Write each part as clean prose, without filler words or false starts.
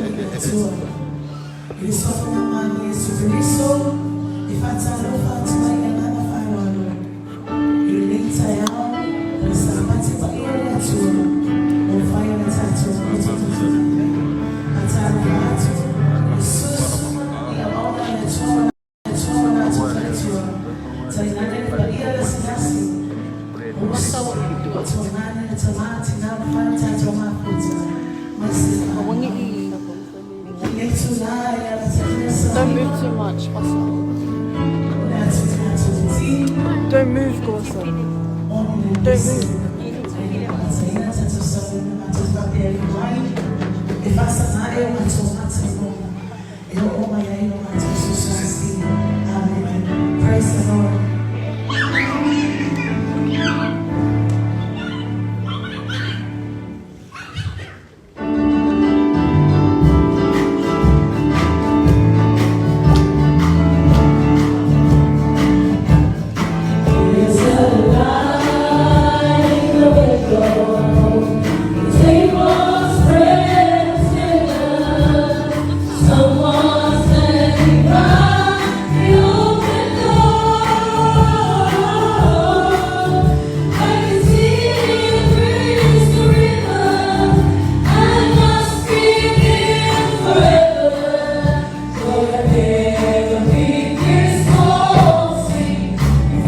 Atua. I le Suafa Mama o Iesu Keriso, e faatalofa atu ai le agaga faaaloalo i lenei taeao o le Sapati paia o le Atua ua mafai ona tatou potopotoina. Faatalofa atu i susu i auauna a le Atua ma Atua ma latou faletua, tainane le paia lasilasi o uso, tuagane, tama, tina ma fale tatou mafuta mai se whānau. Don't move too much, Wasa. Don't move, Gosa. Don't move. Praise the Lord.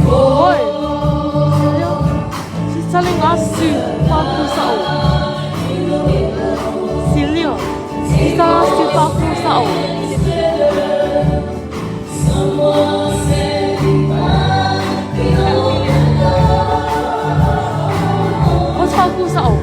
Oi! Celia, she's telling us to pakusao. Celia, she's telling us to pakusao. What's pakusao?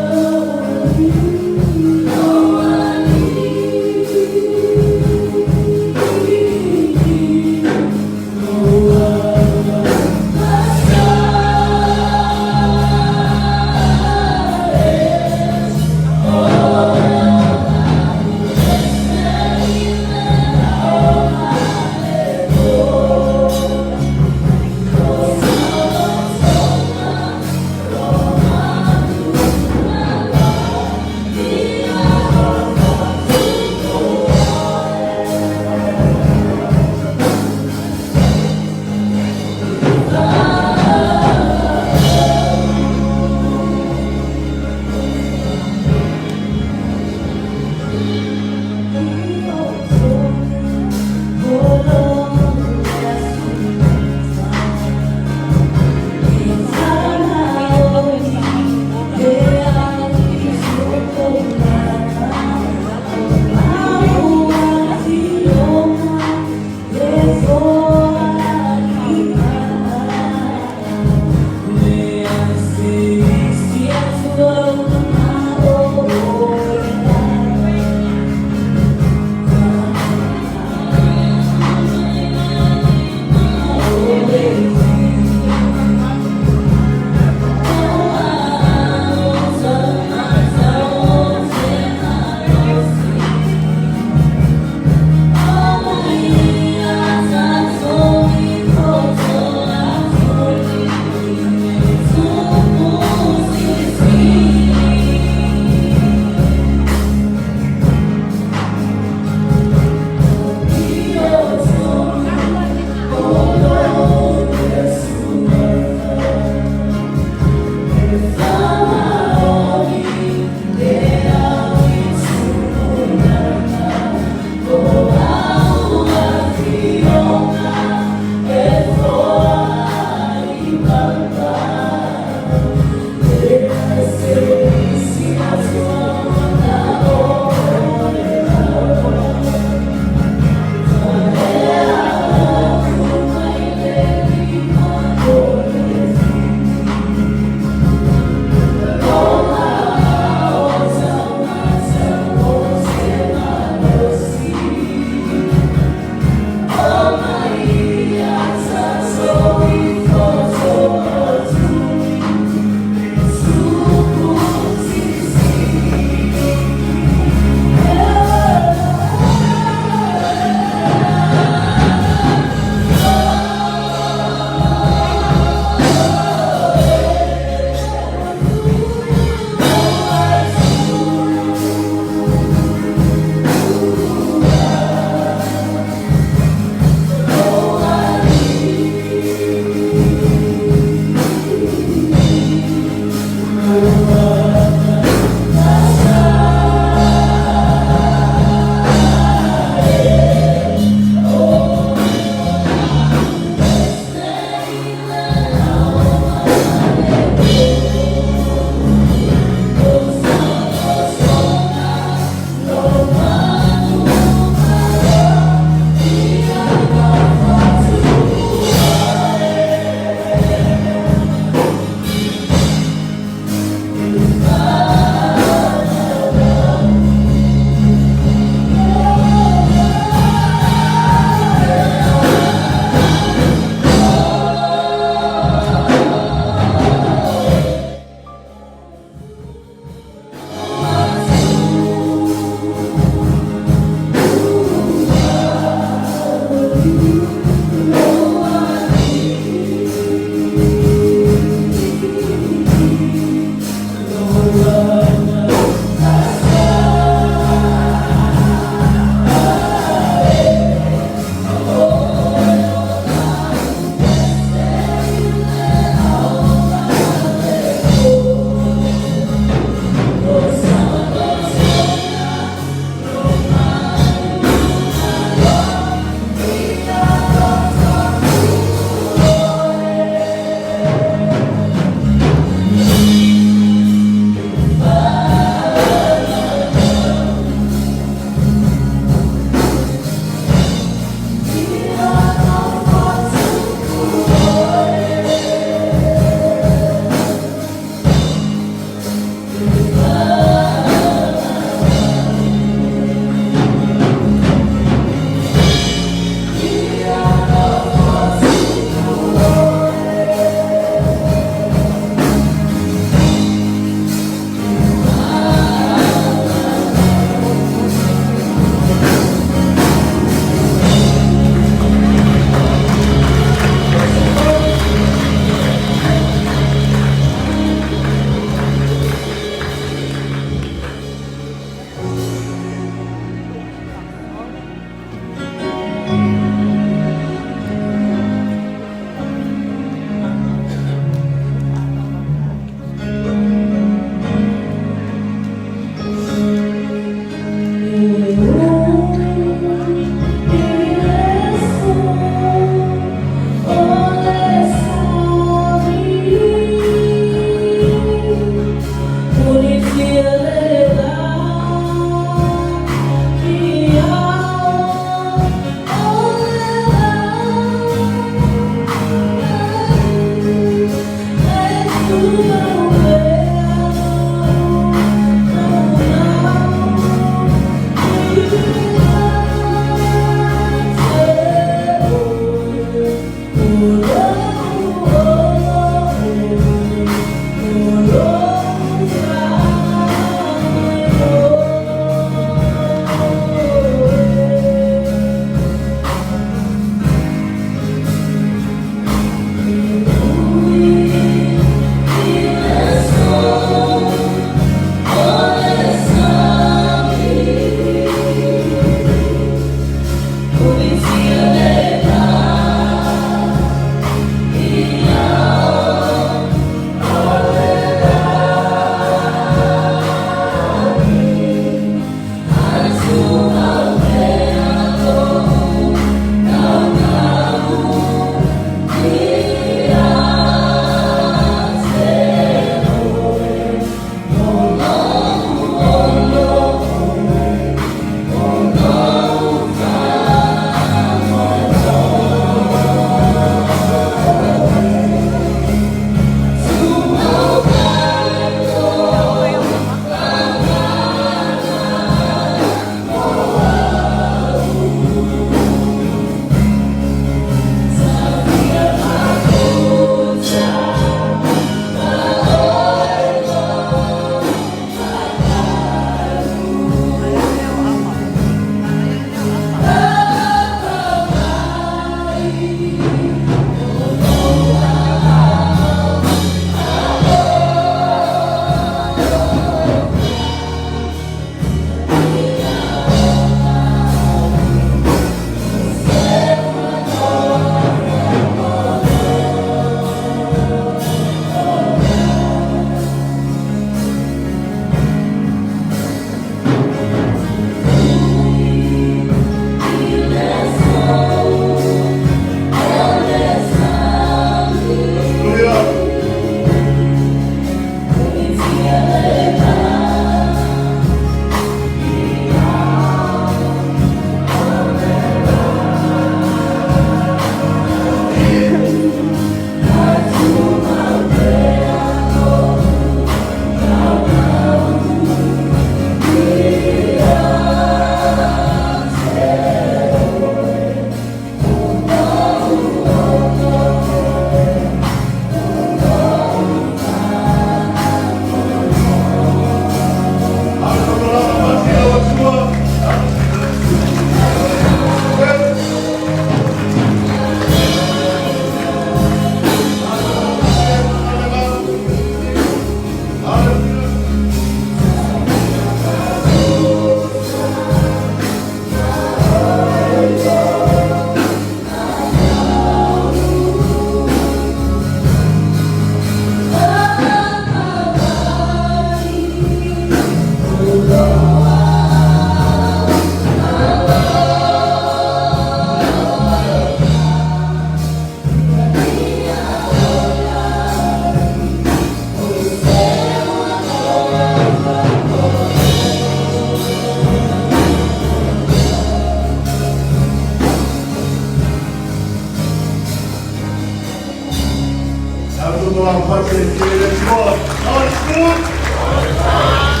Good.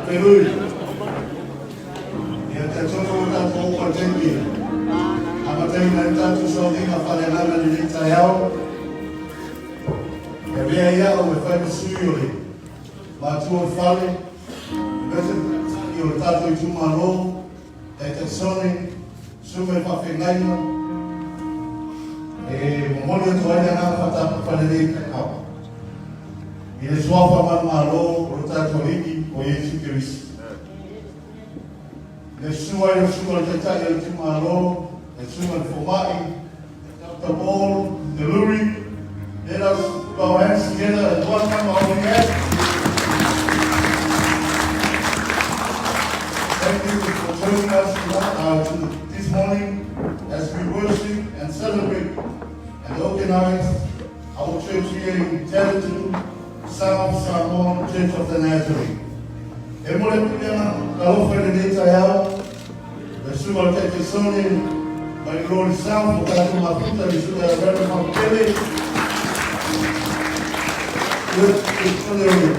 Hallelujah. Ia talitonu ua tatou oo mai i le taimi e amataina ai le tatou sauniga faaleagaga i lenei taeao. E avea ai au e fai ma sui o le matua o le fale, aemaise le taitai o le tatou itumalo, Taitaisone, susuga i faafeagaiga, e momoli atu ai le agaga faatalofa i lenei taeao. I le suafa manumalo o lo tatou Alii o Iesu Keriso. I le susu ai o le susuga i le Taitai o le itumalo, le susuga i le Fomai, Dr. Paul Deluri, let us put our hands together and welcome our guest. Thank you for joining us to this morning as we worship and celebrate and organize our church here in Tetatu, South Samoa Church of the Nazarene. E momoli atu le alofa i lenei taeao, le susuga i le Taitaisone, mai Glory South, o tatou mafuta le susuga ia Reverend Maukele, le Taitaisone o le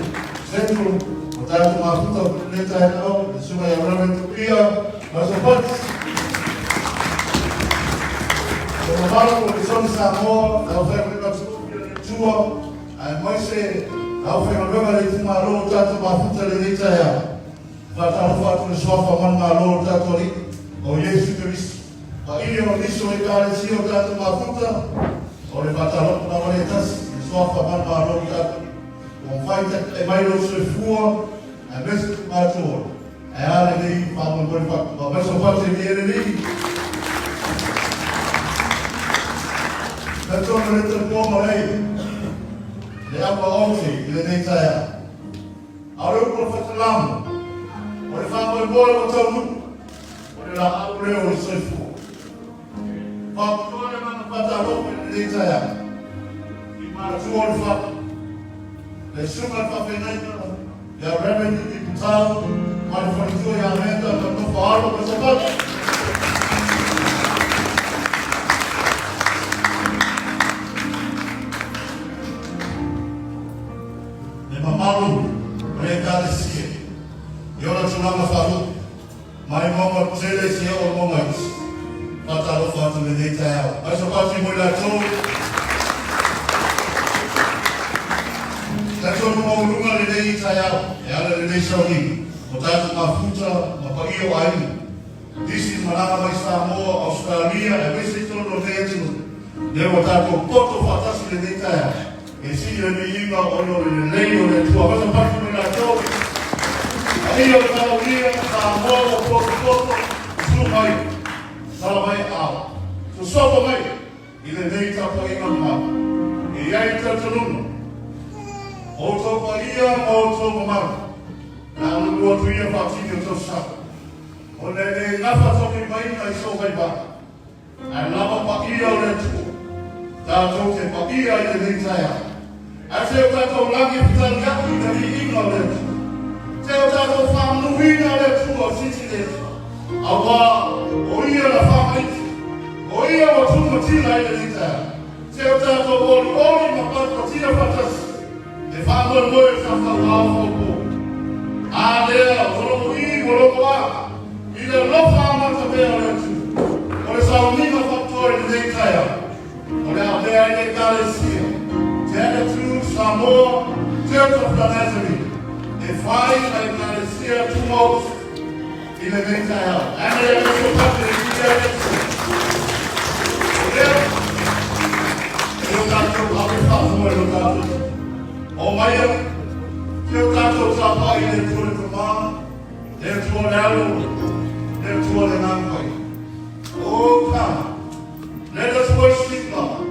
Central, o tatou mafuta o lenei taeao, le susuga ia Reverend Tupia Masopati. Le mamalu o le Samoa, le aufaigaluega tuofe a le Atua, aemaise le aufaigaluega a le itumalo o tatou mafuta i lenei taeao. E faatalofa atu i le suafa manumalo o le tatou Alii o Iesu Keriso. Paia o nisi o Ekalesia o tatou mafuta, o le faatalofa lava lea e tasi, le suafa manumalo o le tatou Alii. Ua mafai taitai mai lou soifua, aemaise le matua. Ae a lenei faamoemoe faatoa mai so fate ni e lenei. Talitonu le taupua ma lei, le apa ote i lenei taeao. A o le upu o le Faisalamo, o le faamoemoe ua taunuu, o le laau lea o le soifua. Faapitoa le agaga faatalofa i lenei taeao, i matua o le fale, le susuga i le faafeagaiga ia Reverend Yuki Putau, ma le faletua ia Amanda ma le nofo a alo ma Savaii. Le mamalu o le Ekalesia i ona tulaga faalupe, mai mauga tele seia oo i mauga iti. Faatalofa atu i lenei taeao. Mai so pati mo i latou. Talitonu maualuga lenei taeao e ala i lenei sauniga o tatou mafuta ma paia o aiga. Nisi malaga mai Samoa, Ausetalia aemaise i totonu o lenei atunuu. Lea ua tatou poto faatasi i lenei taeao e sii le viiga ona o le lelei o le Atua. Mai so pati mo i latou. Paia o le valaaulia, Samoa ua potopoto, susu mai, sala mai ao, sosofa mai i lenei tapuaiga mamalu. E i ai le talitonuga, o outou paia ma outou mamalu, o le a lulu atu ia faatini o tausaga. Ona e le gafa taulivaiga i sou vaivai, ae lava paia o le Atua, tatou te paia i lenei taeao. Ae se o tatou lagi e fetaliai i le viiga o le Atua. Se o tatou faamanuina le Atua o sisi le Atua. Aua o ia na faamaite, o ia ua tumatila ai lenei taeao. Se o tatou olioli ma patipatia faatasi, e faamoemoe sa fauao faupo. A lea, ua logo i, ua logo a, i le alofa amata mea o le Atua. O le sauniga faapitoa i lenei taeao, o le a avea ai le Ekalesia, Tetatu Samoa Church of the Nazarene, e fai ma Ekalesia tumaoti i lenei taeao. Ae le aso pate i le Atua. O lea, e o tatou ave faamua i lo tatou. O mai au, te o tatou tapai i le Atua le Tama, le Atua le Alo, le Atua le Agaga Paia. Oh, come. Let us worship God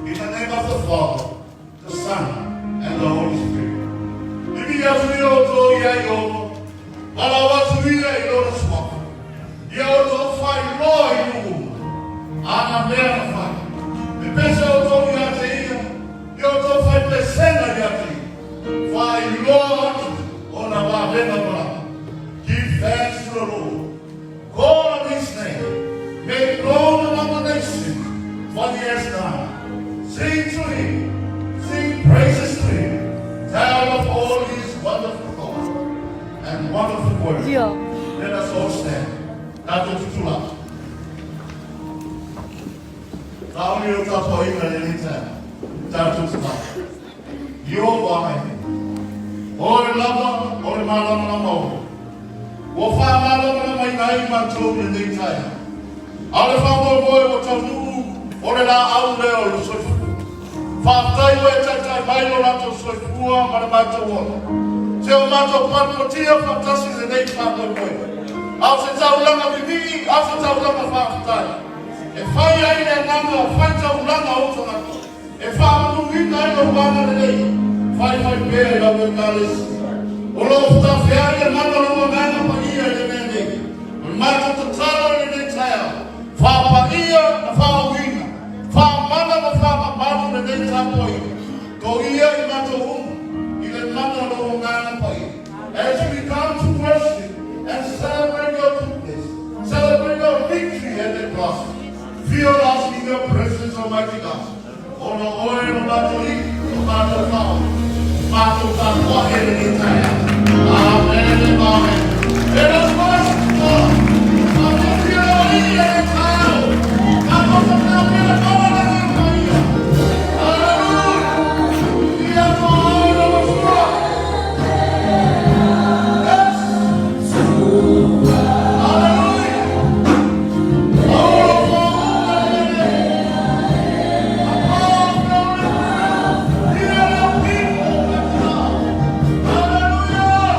in the name of the Father, the Son, and the Holy Spirit. Viviia atu ia outou ia Ieova, valaau atu ia i lona suafa. Ia outou faailoa i nuu uma āna mea na fai. Pepese outou ia te ia, ia outou faipesega ia te ia. Faailoa atu ona vavega malaga. Give thanks to the Lord. Call on his name. Make known among the nations what he has done. Sing to him. Sing praises to him. Tell of all his wonderful works. and wonderful word. Yeah. Let us all stand. Tātou tutula. Kāore o tātou inga le nei taea. Tātou tutula. Io wai. O le lava, o le malama lama o. Ua wha malama lama i ngai mātou le nei taea. A le whamoe o taunuu, o le la au leo o le soifua. Whātai o e taitai mai lo rātou soifua ma le mātou ola. Se o mātou panuatia whātasi le nei whāmoemoe. Au se taulanga vivii, au se taulanga whāwhatai. E whai ai le nganga, whai taulanga o tangata. E whaamanuina ai lo wana le nei. Whai mai pea i lau e kalesi. O lo whutawhea i le mana lo nganga pa ia i le mea nei. O le mātou tatalo i le nei taea. Whāpa ia na whaawina. Whaamana na whaamamalu le nei tāpoi. Tō ia i mātou umu. I le mana lo nganga pa ia. As we come to worship and celebrate your goodness, celebrate your victory at the cross, fill us in your presence, Almighty God. Ono oe no mātou i, o mātou whao, mātou tāpua e le nei taea. Amen and amen. Let us worship God. Hallelujah, i le nei taea. Ka mea mea kawa le nei maia. Hallelujah. Ia toa au na masua. Yes. Hallelujah. Oh, Hallelujah.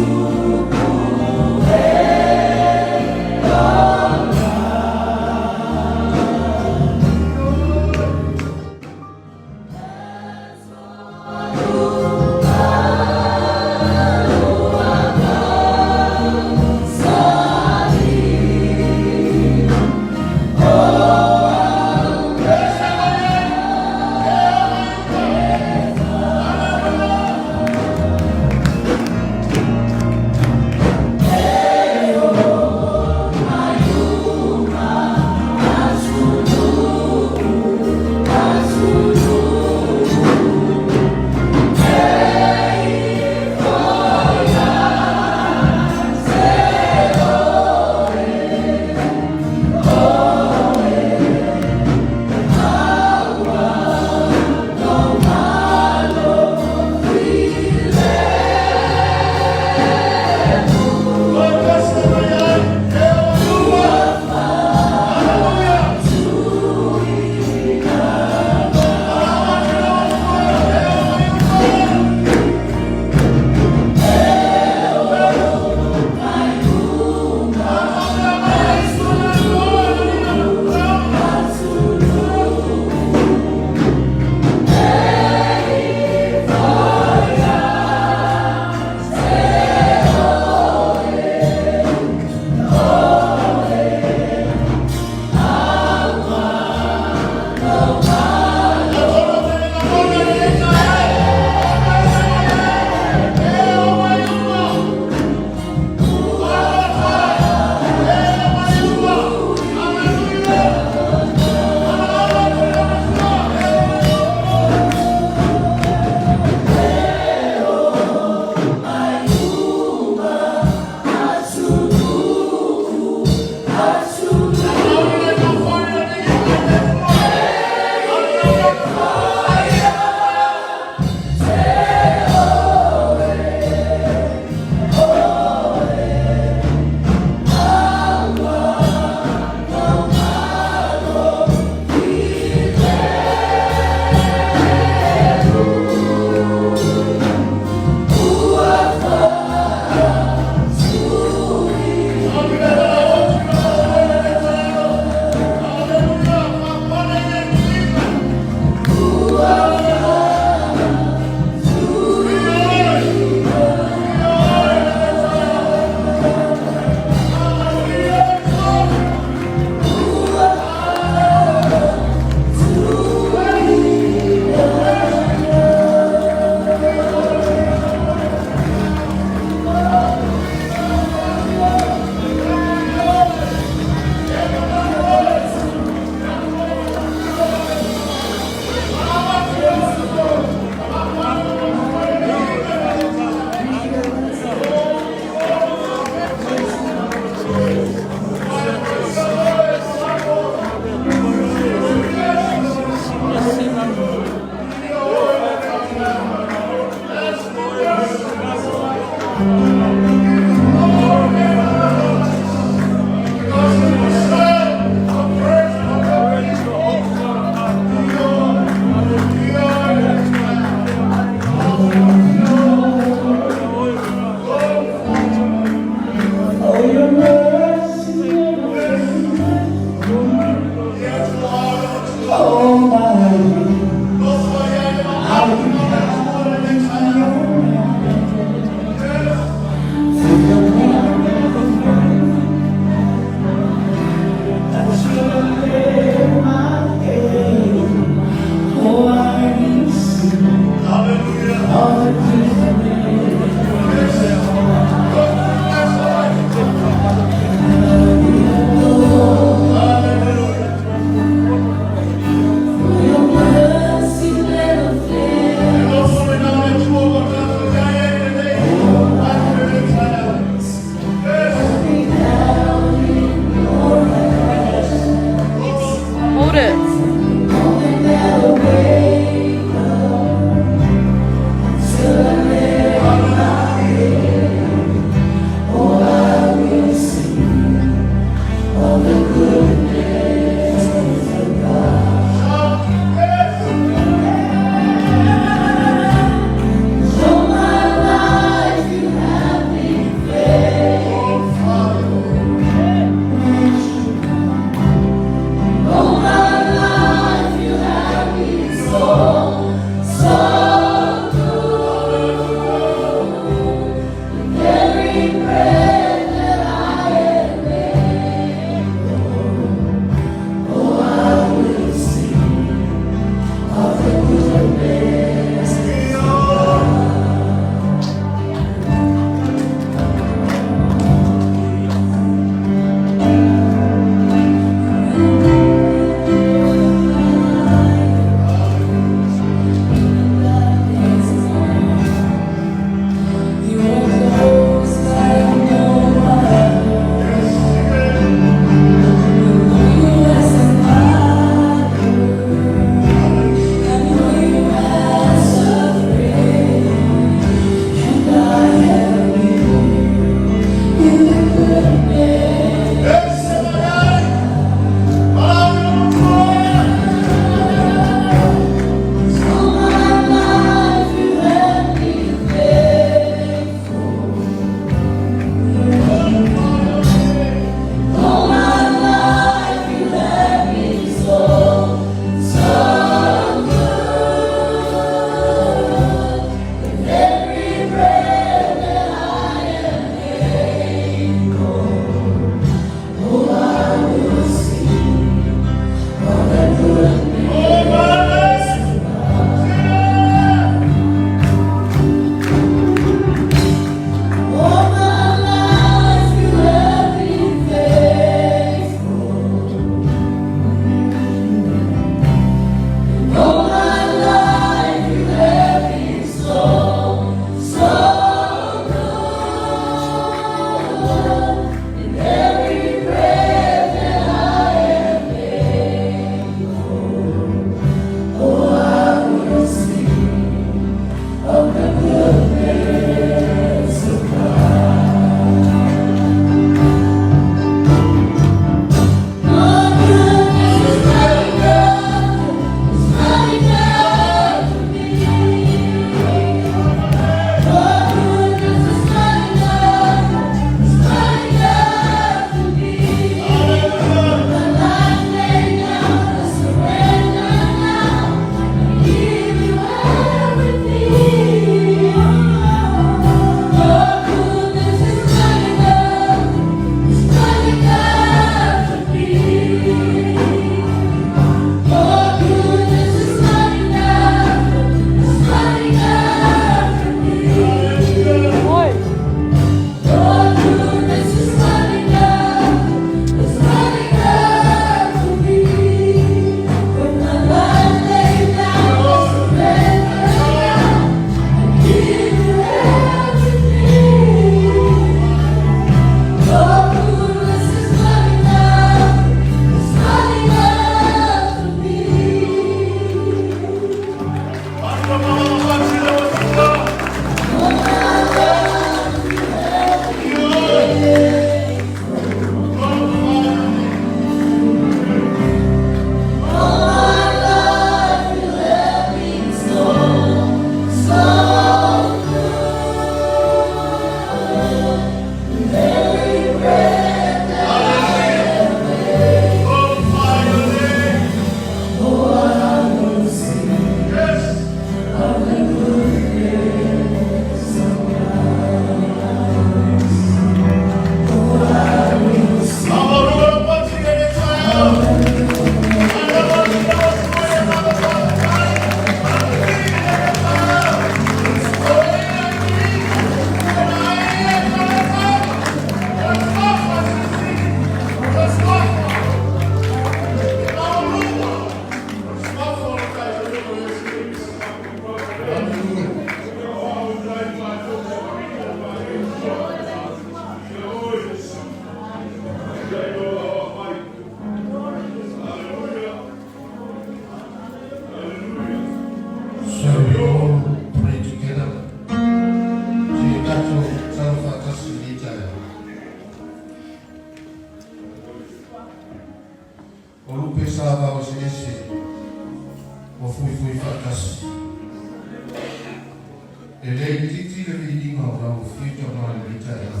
E le itiiti le viiga o lau Afio Tama i lenei taeao.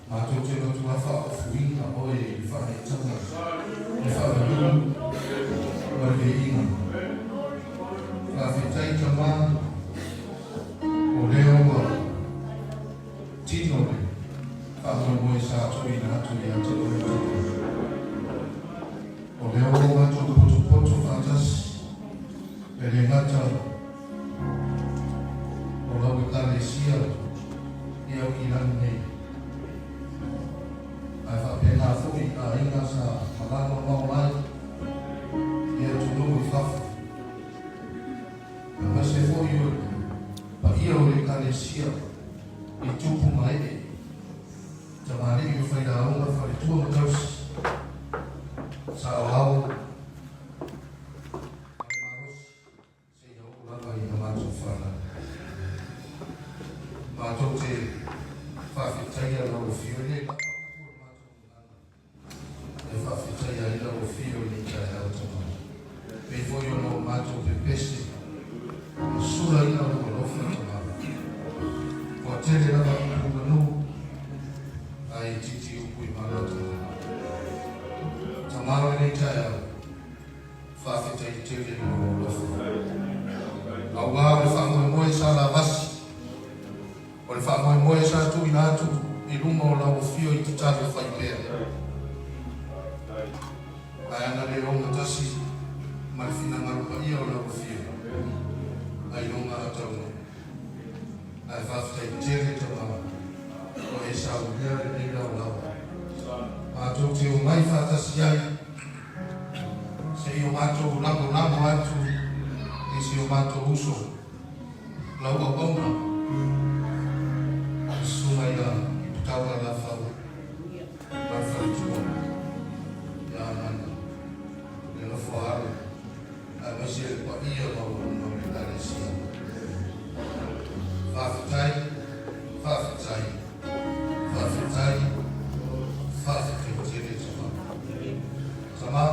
Matou te matua faaofuina Oe i le faaneetaga, le faavalumu ma le viiga. Faafetai Tama, o lea ua tino le faamoemoe sa tuuina atu ia te Oe Tama. O lea ua matou potopoto faatasi, e le gata o lau Ekalesia i Aukilani nei, ae faapena foi i aiga sa malaga mamao mai i atunuu i fafo, aemaise foi o le paia o le Ekalesia i tupu ma ee, tamalii o failauga, faletua ma tausi, saoao ma le malosi seia oo lava i a matou fanau. Matou te faafetaia lau Afio e le lava upu o le matou gagana e faafetaia ai lau Afio i lenei taeao Tama. Pei foi ona o matou pepese ma sulaina lou alofa Tama. Ua tele lava upu manu ae itiiti upu i mala Tama. Tama o lenei taeao, faafetai tele i lou alofa. Aua o le faamoemoe sa lavasi, o le faamoemoe sa tuuina atu i luma o lau afio i tatalo fai pea. Ae ana le ogatasi ma le finagalo paia o lau afio, ailoga a taunuu. Ae faafetai tele Tama ua e saunia lenei laolao. Matou te omai faatasi ai se i o matou lagolago atu i si o matou uso lau auauna le Susuga ia Iputaua Lafau ma le faletua ia Amanda le nofo a alo aemaise le paia maualuga o le Ekalesia. Faafetai, faafetai, faafetai, faafetai tele Tama. Tama,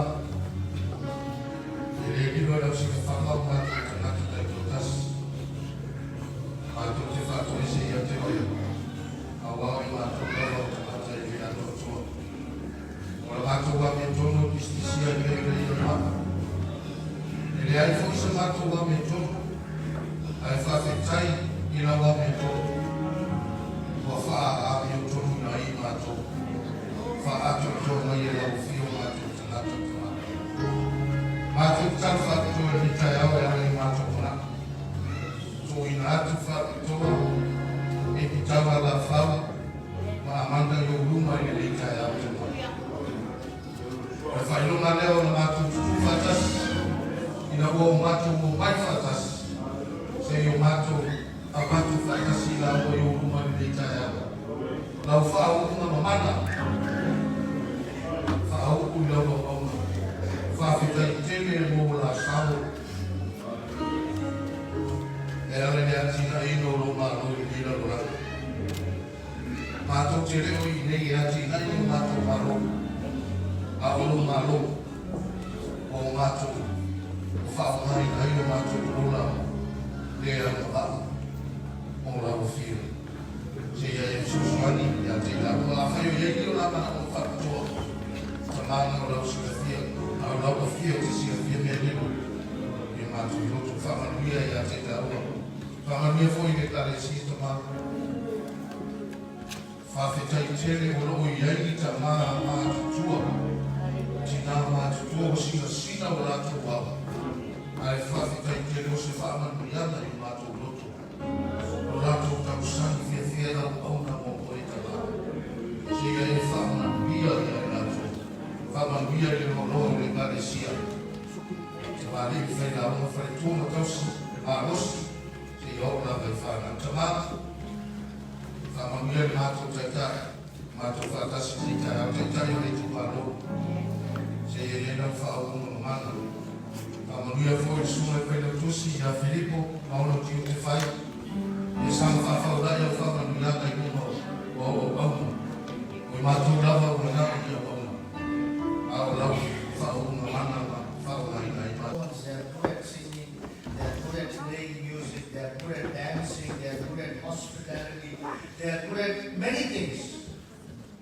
e le lilo i lau silafaga o matou tagata taitoatasi, matou te faatoese ia te oe, aua o i matou lava o tagata e le atoatoa. O la matou amiotonu e pisipisia i mea lelei o le maa. E leai foi se matou amiotonu, ae faafetai i lau amiotonu ua faa-amiotonuina ai i matou, faaatoatoa mai e lau Afio matou tagata tagata. Matou tatalo faapitoa i lenei taeao e ala i matou manatu. Tuuina atu faapitoa e Pitama Lafau ma Amanda i ou luma i lenei taeao talu. O le faailoga lea o le matou tutū faatasi ina ua o matou omai faatasi se i o matou avatu faatasi i laua i ou luma i lenei taeao. Lau faauuga mamana, faauu i lau auauna. Faafetai tele mo Lasalo. E ala i le atinaeina o lou Malo i lenei lalolagi. Matou te le o i inei e atinae lo matou Malo, a o lou Malo ua o matou ua faaaogaina ai lo matou ola le agavaa mo lau Afio. Se i ai e fesoasoani ia te i laua. Afai o i ai ni o la manaoga faapitoa, tamaga o lau silafia, a o lau Afio te silafia mea lilo i o matou loto. Faamanuia ia te i laua. Faamanuia foi i le Ekalesia tama. Faafetai tele o lo o i ai ni tama matutua, tina matutua ua sinasina o latou ao, ae faafetai tele o se faamanuiaga i o matou loto. O latou tausani fiafia auauna mo oe tama. Seia e faamanuia ia i latou. Faamanuia i le loaloa o le Ekalesia. Tamalii le failauga faletua ma tausi malosi seia oo lava i fanau. Tama, faamanuia le matou Taitai, matou faatasi i lenei taeao, Taitai o le itumalo, seia i ai lau faauuga mamana. Faamanuia foi i le susuga i le Failautusi ia Filipo ma ona tiute fai, ia saga faafaulai au faamanuiaga i luma o au auauna. O i matou lava ua manao i auauna, a o lau faauuga mana ma faaaogaina ai matou. They are good at singing, they are good at hospitality. They are good at many things.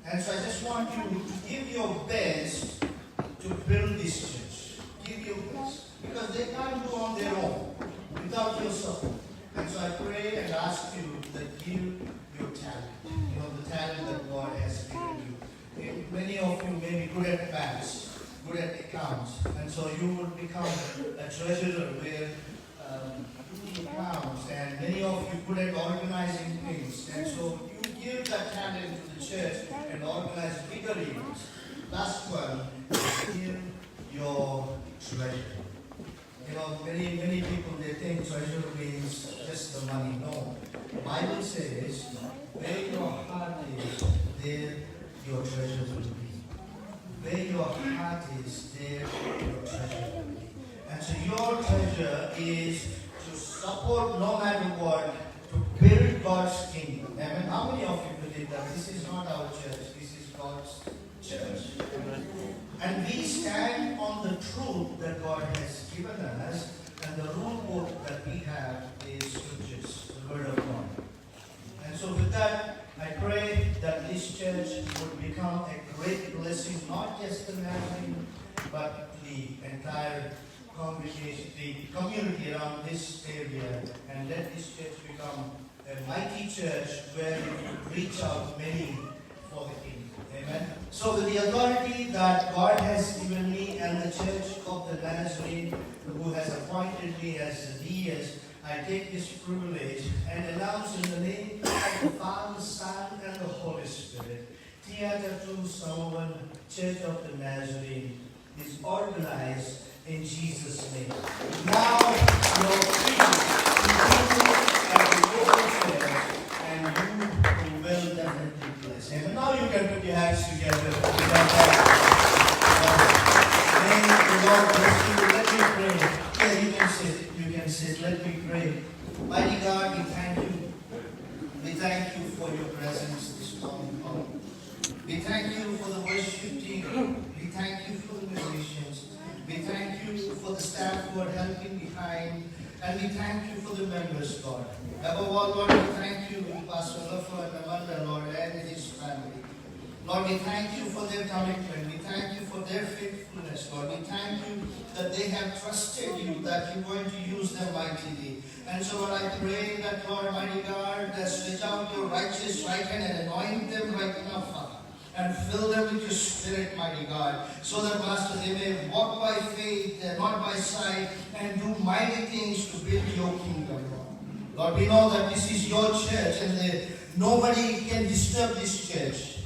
And so I just want you to give your best to build this church. Give your best. Because they can't do on their own without your support. And so I pray and ask you that give your talent. You know, the talent that God has given you. Many of you may be good at maths, good at accounts, and so you would become a treasurer where do the accounts, and many of you good at organizing things. And so you give that talent to the church and organize bigger events. Last one, give your treasure. You know, many, many people, they think treasure means just the money. No. The Bible says, where your heart is, there your treasure will be. Where your heart is, there your treasure will be. And so your treasure is to support no matter what, to build God's kingdom. Amen. How many of you believe that this is not our church, this is God's church? And we stand on the truth that God has given us, and the rule book that we have is scriptures, the word of God. And so with that, I pray that this church would become a great blessing, not just the Nazarene, but the entire congregation, the community around this area, and let this church become a mighty church where we could reach out many for the kingdom. Amen. So with the authority that God has given me and the Church of the Nazarene, who has appointed me as the DS, I take this privilege and announce in the name of the Father, Son, and the Holy Spirit, Tiatatu Samoan Church of the Nazarene is organized in Jesus' name. Now you're free to do at the local church, and you will definitely bless. Amen. Now you can put your hands together. May the Lord bless you. Let me pray. Yeah, you can sit. You can sit. Let me pray. Mighty God, we thank you. We thank you for your presence this morning, Lord. We thank you for the worship team. We thank you for the musicians. We thank you for the staff who are helping behind. And we thank you for the members, Lord. Above all, Lord, we thank you, Pastor Alofa and Amanda, Lord, and his family. Lord, we thank you for their commitment. We thank you for their faithfulness, Lord. We thank you that they have trusted you, that you're going to use them mightily. And so, Lord, I pray that, Lord, mighty God, that stretch out your righteous right hand and anoint them right now, Father. And fill them with your spirit, mighty God, so that, Master, they may walk by faith and not by sight and do mighty things to build your kingdom, Lord. Lord, we know that this is your church and nobody can disturb this church.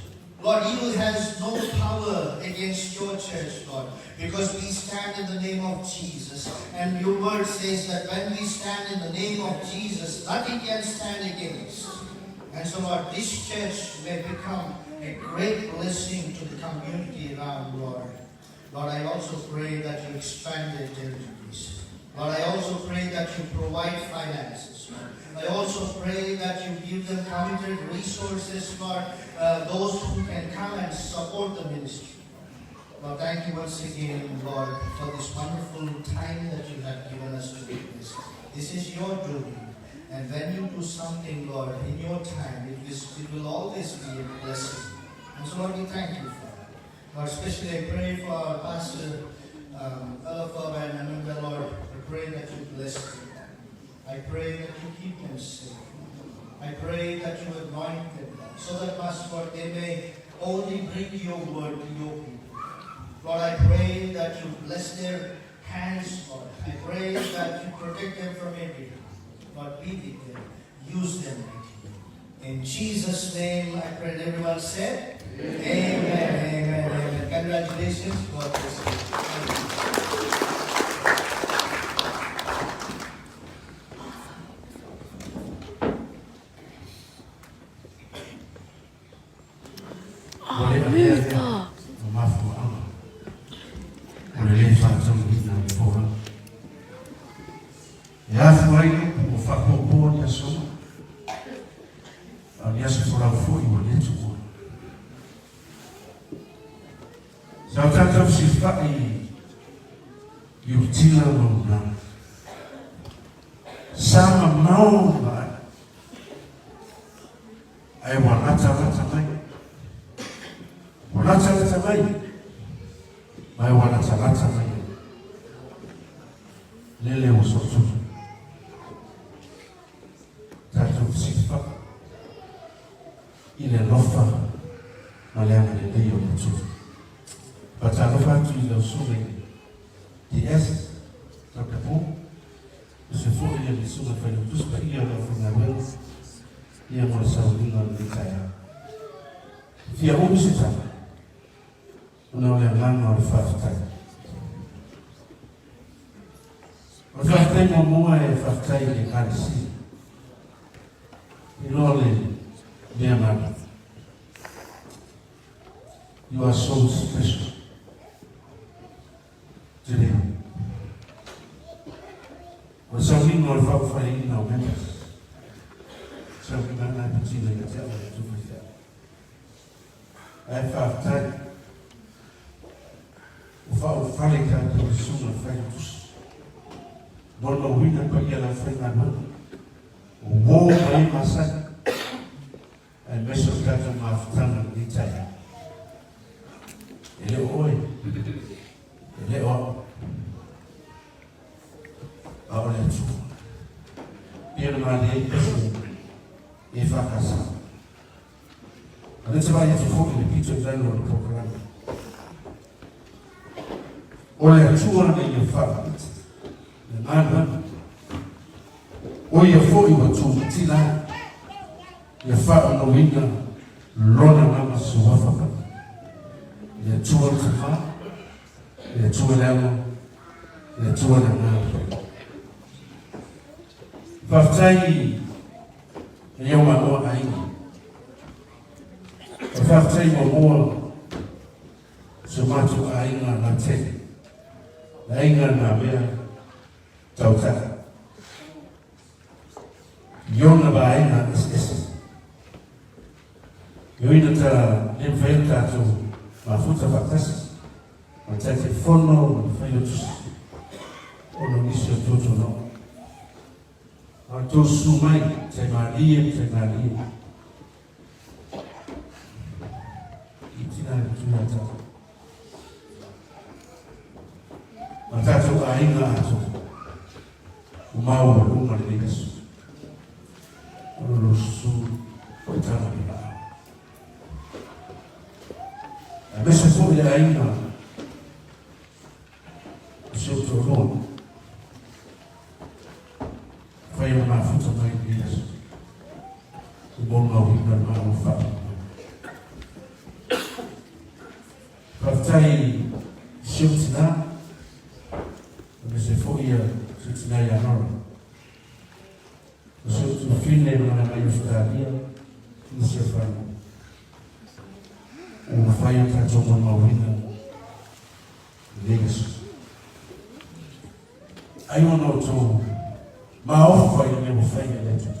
Lord, evil has no power against your church, Lord, because we stand in the name of Jesus. And your word says that when we stand in the name of Jesus, nothing can stand against. And so, Lord, this church may become a great blessing to the community around, Lord. Lord, I also pray that you expand their territories. Lord, I also pray that you provide finances, Lord. I also pray that you give them committed resources, Lord, those who can come and support the ministry. Lord, thank you once again, Lord, for this wonderful time that you have given us to witness. This is your doing. And when you do something, Lord, in your time, it will always be a blessing. And so, Lord, we thank you for that. Lord, especially I pray for our pastor, Alofa and Amanda, Lord. I pray that you bless them. I pray that you keep them safe. I pray that you anoint them, so that, Master Lord, they may only bring your word to your people. Lord, I pray that you bless their hands, Lord. I pray that you protect them from every harm. Lord, be with them. Use them mightily. In Jesus' name, I pray. And everyone said, Amen, amen, amen. Congratulations. God bless you. Thank you. Ua le avea lea ma mafuaaga o le lē faataunuuina o le folauga. E afua ai le upu ua faapoapoa ni aso uma, a o ni aso folau foi ua lē tuua. Sa o tatou fesilafai i Utila ma Unana. Sa mamao le vaai. Ae ua latalata mai. Ua latalata mai, ma e ua latalata mai ai. Lele ua sotutu. Tatou fesilifa'a i le alofa ma le agalelei o le Atua. Faatalofa atu i lau susuga i le DS, Dr. Paul, aemaise foi le Susuga Failautusi Paia o le Aufaigaluega, ia mo le sauniga o lenei taeao. E fia umi se tala, ona o le agaga o le faafetai. O le faafetai muamua e faafetai i le Ekalesia, i loa le mea mana. You are so special today. O le sauniga o le faaufaleina o members. Sauniga na e patino ia te au e tupu i te au. Ae faafetai. Ua faaufale tatou i susuga failautusi. Molimauina paia o le aufaigaluega. Ua uo ma e masani. Aemaise o le tatou mafutaga i lenei taeao. E le o oe, e le o au, a o le Atua. Pei ona malie ai pese e EFKS. A lea te vaai atu foi i le pito i lalo o le polokalame. O le Atua na ia faamaite le galuega. O ia foi ua tumatila ai ia faaonoina Lona nama suafa mai. Le Atua le Tama, le Atua le Alo, le Atua le Agaga Paia. Faafetai i au manoa aiga. O faafetai muamua si o matou aiga lautele, le aiga na mea tautai. I ona vaega eseese. E ui ina ta le mafai ona tatou mafuta faatasi ma le Taitaifono ma le Failautusi ona o nisi o tuatuanoa. A o le tou susu mai, tai malie ma tai malie i tina le matua ia tatou. Ma tatou aiga atoa. Ua maualuga lenei aso. O lo lo susu o i tana le laa. Aemaise foi le aiga o si ou toalua. Fai o mafuta mai lenei aso. I molimauina le Malo faamoemoe. Faafetai i si ou tinā, aemaise foi ia si ou tinā ia Nora. O si ou tuafine malaga mai Ausetalia, i si whānau. Ua mafai ona tatou molimauina lenei aso. Ai ona outou maofa i le mea ua fai e le Atua.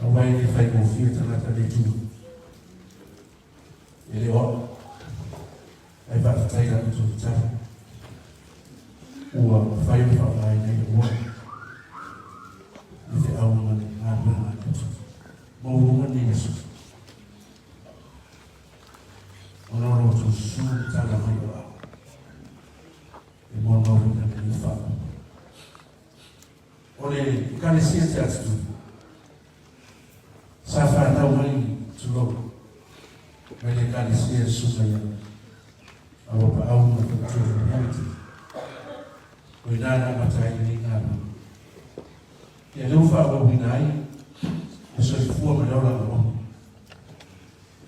Aua e le faigofie tagata le Atua. E le o au. Ae faafetai la outou tatalo. Ua mafai ona faaaogaina ai le moa i feau ma le galuega a le Atua. Maualuga lenei aso. Ona o lo outou susu ma tala mai o au. E molimauina lenei faamoemoe. O le Ekalesia Te Atitū, sa fanau mai, tulou, mai le Ekalesia e susuga ia Auapaau ma Faletua Reality. O ina na amata ai lenei galuega. Ia lea ua faaauauina ai le soifua ma le ola auauna.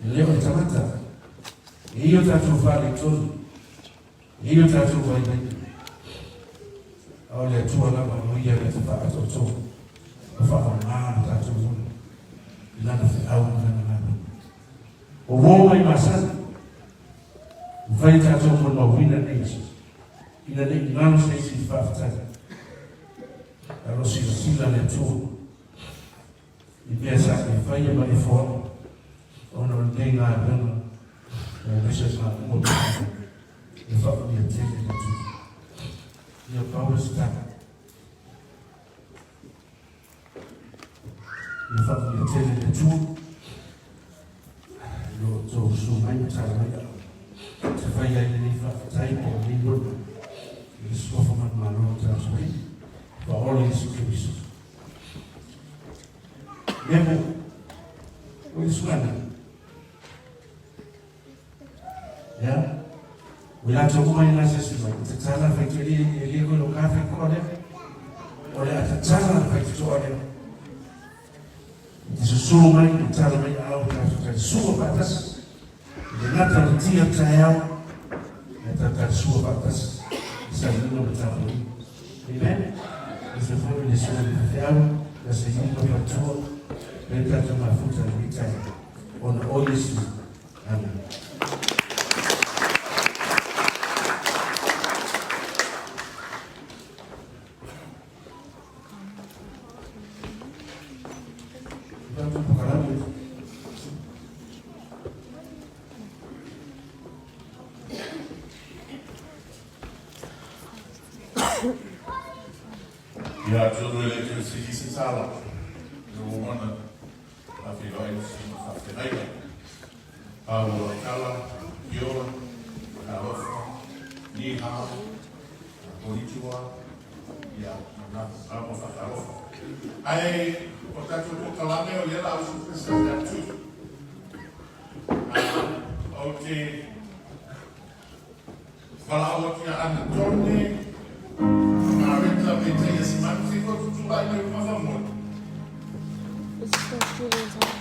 E le o le tagata, e i o tatou faaletonu, E i o tatou vaivaiga, a o le Atua lava o Ia na te faaatoatoa ma faaaoga lo tatou ola i Lana feau ma Lana galuega. Ua uo mai masani, ua fai e tatou molimauina lenei aso, ina ne i galo se isi i le faafetai, a o lo o silasila le Atua i mea sa e faia ma e foai ona o lenei galuega aemaise o Samoa ma Samoa e faamanuia tele le Atua. Ia pau le sitala. Ia faamanuia tele le Atua. I lo outou susu mai ma tala mai aao ou te faia ai lenei faafetai po o lenei lona i le suafa manumalo o tatou Alii Faaola Iesu Keriso. Mea mo o le suana. Ia, o i latou uma ia na asiasi mai, e tatala le faitotoa, e le koe lo ka faitotoa lea. O le a tatala le faitotoa lea. E te susu mai, e tala mai aao tatou talisua faatasi. E le gata o le tia taeao, ae tatou talisua faatasi i sailiga ma tapuaiga. Amen. E se foi le susuga i le faifeau, ia sailiga ma faletua, le tatou mafuta i lenei taeao. Ona o Iesu. Amen. Ia, atonu e le toe sili se tala, le ua mana faafeiloai le susuga faafeagaiga. Paulo Akala, Kia ora, Talofa, Ni hao, Konnichiwa, ia, na ma faatalofa. Ae o tatou polokalame o lea la usu pesa te atu. Ou te valaau atu ia Anatone, Mareta me Taia Simanu, se i tou tutulai mai luma faamolemole. This is for Julian's house.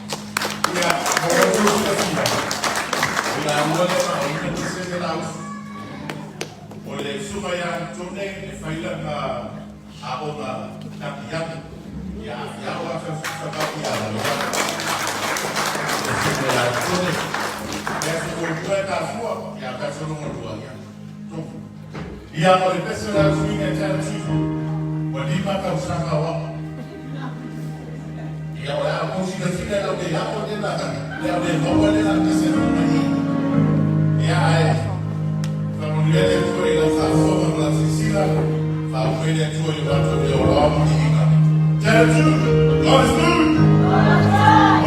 Ia, mo lo outou silafia, o le alua lea ma ina pasene la usu. O le susuga ia Anatone e fai lana aoga tapiapi, ia afiao a taususa ia lalo. Le susuga ia Anatone, e aso muamua e tafua, ia te aso lona lua, ia, tofu. Ia, o le pese o le ausuiga e talatino, ua 5 tausaga o a'u. Ia, o le a outou silafila e lau le a'o le la, le au le maua le la pese na mai i. Ia, ae, faamanuia le Atua i lau faafofoga ma lau silasila, faauma i le Atua i o matou le oloa ma liiga. Tell the truth. God is good.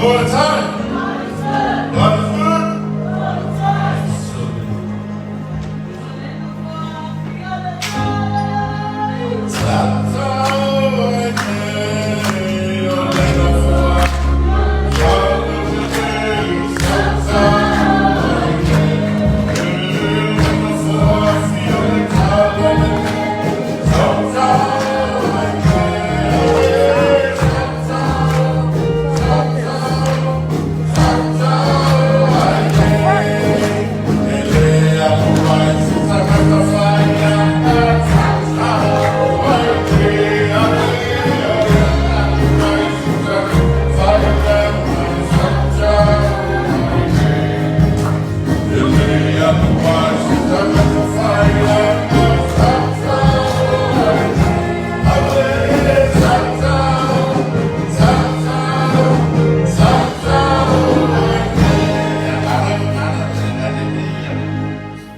All the time. God is good. So good.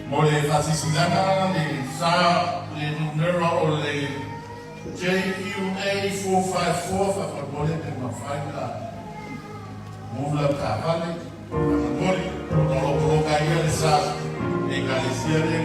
Mo le faasilasilaga le sa le numera o le JQA 454 faamolemole pe mafai ona move lau taavale faamolemole ona o lo o poloka ai ia le sa e Ekalesia lea.